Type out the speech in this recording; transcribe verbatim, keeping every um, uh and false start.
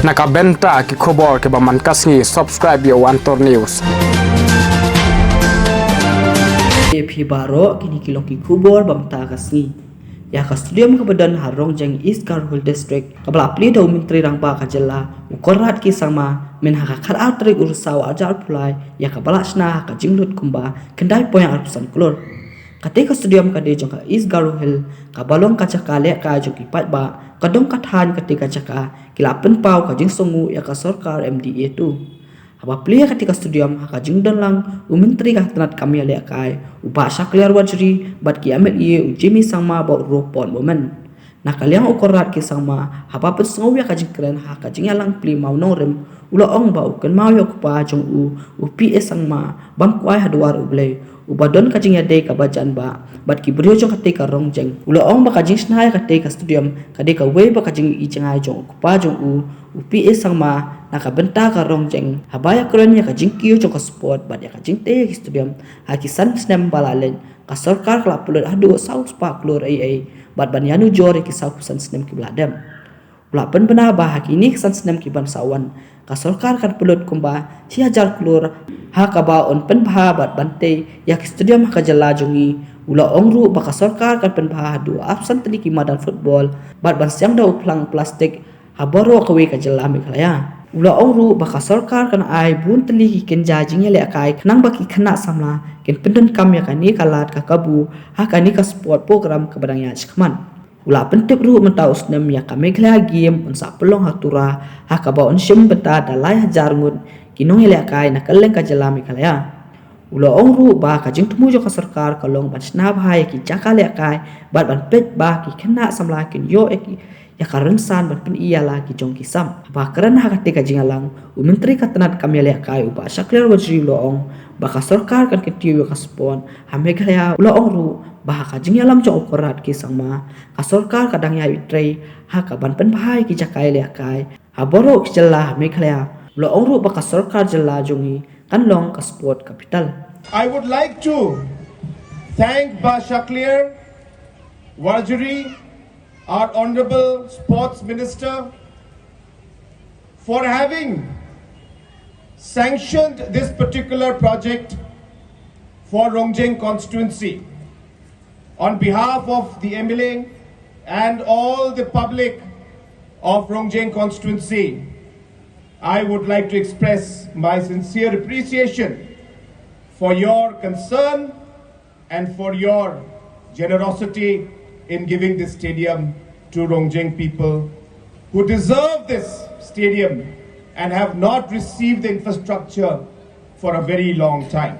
Na ka bynta ki khubor kiba man ka sngi, subscribe ïa u Antor News. Ïa phi baroh, kine ki long ki khubor ba mynta ka sngi. Ïa ka stadium kaba don ha Rongjeng, East Garo Hills District, kaba la plie da u Myntri Rangbah ka jylla, u Conrad K Sangma, mynha ka khatar tarik u Risaw arhajar arphew lai, ïa kaba la shna ha ka jinglut kumba khyndai point arphew san klur. Kata ka stadium ka dei jong ka East Garo Hills, kaba long ka jaka lehkai jong ki paidbah, ka dong ka thaiñ kata ka jaka, ki la pynpaw ka jingsngew ïa ka sorkar M D A two. Haba plie kata ka stadium, ha ka jingdon lang u Myntri ka tnat kam ïalehkai, u Bah Shakliar Warjri, bad ki M L A, u Jimmy Sangma bad u Ropon Momin. Na ka liang u Conrad K Sangma, haba pynsngew ïa ka jingkren ha ka jingïalang plie mawnongrim, u la ong ba u kynmaw ïa u kpa jong u, u P A Sangma, bam kwai ha dwar U Blei, uba don ka jingïadei kaba jan bha bad ki briew jong kata ka Rongjeng. U la ong ba ka jingshna ïa kata ka stadium ka dei kawei ba ka jingïohi jngai jong u kpa jong u, u P A Sangma, na ka bynta ka Rongjeng. Haba ïakren ïa ka jingkiew jong ka sport bad ïa ka jingtei ïa ki stadium ha ki san snem ba la leit, ka sorkar ka la pynlut haduh saw spah klur ei ei, bad ban ïanujor ïa ki saw phew san snem kiba la dep. U la pynbna ba ha kine ki san snem kiban sa wan, ka sorkar kan pynlut kumba shi hajar klur, ha kaba yn pynbha bad ban tei ïa ki stadium ha ka jylla jong ngi. U la ong ruh ba ka sorkar kan pynbha haduh arphew san tylli ki madan football, bad ban siang da u phlang plastik ha baroh kawei ka jylla Meghalaya. U la ong ruh ba ka sorkar kan ai bun tylli ki kynja jingïalehkai khnang ba ki khynnah samla kin pyndonkam ïa kane ka lad ka kabu ha kane ka sport program kaba dang ïaid shakhmat. U la pyntip ruh mynta u snem ïa ka Meghalaya Game un sa pynlong ha Tura, ha kaba un shim bynta da lai hajar ngut ki nongïalehkai na kylleng ka jylla Meghalaya. U la ong ruh ba ka jingthmu jong ka sorkar ka long ban shna bha ïa ki jaka lehkai, bad ban peit ba ki khynnah samla kin ïoh ïa ki, ïa ka rynsan ban pyni ïa la ki jong ki sam. Haba kren ha kata ka jingïalang, u Myntri ka tnat kam ïalehkai, u Bah Shakliar Warjri, u la ong ba ka sorkar kan kyntiew ïa ka sport ha Meghalaya. U la ong ruh ba ha ka jingïalam jong u Conrad K Sangma, ka sorkar ka dang ïai trei ha kaban pynbha ïa ki jaka ïalehkai ha baroh ki jylla ha Meghalaya. U la ong ruh ba ka sorkar jylla jong ngi kan long ka sport capital. I would like to thank Bah Shakliar Warjri, our Honorable Sports Minister, for having sanctioned this particular project for Rongjeng constituency. On behalf of the M L A and all the public of Rongjeng constituency, I would like to express my sincere appreciation for your concern and for your generosity in giving this stadium to Rongjeng people who deserve this stadium and have not received the infrastructure for a very long time.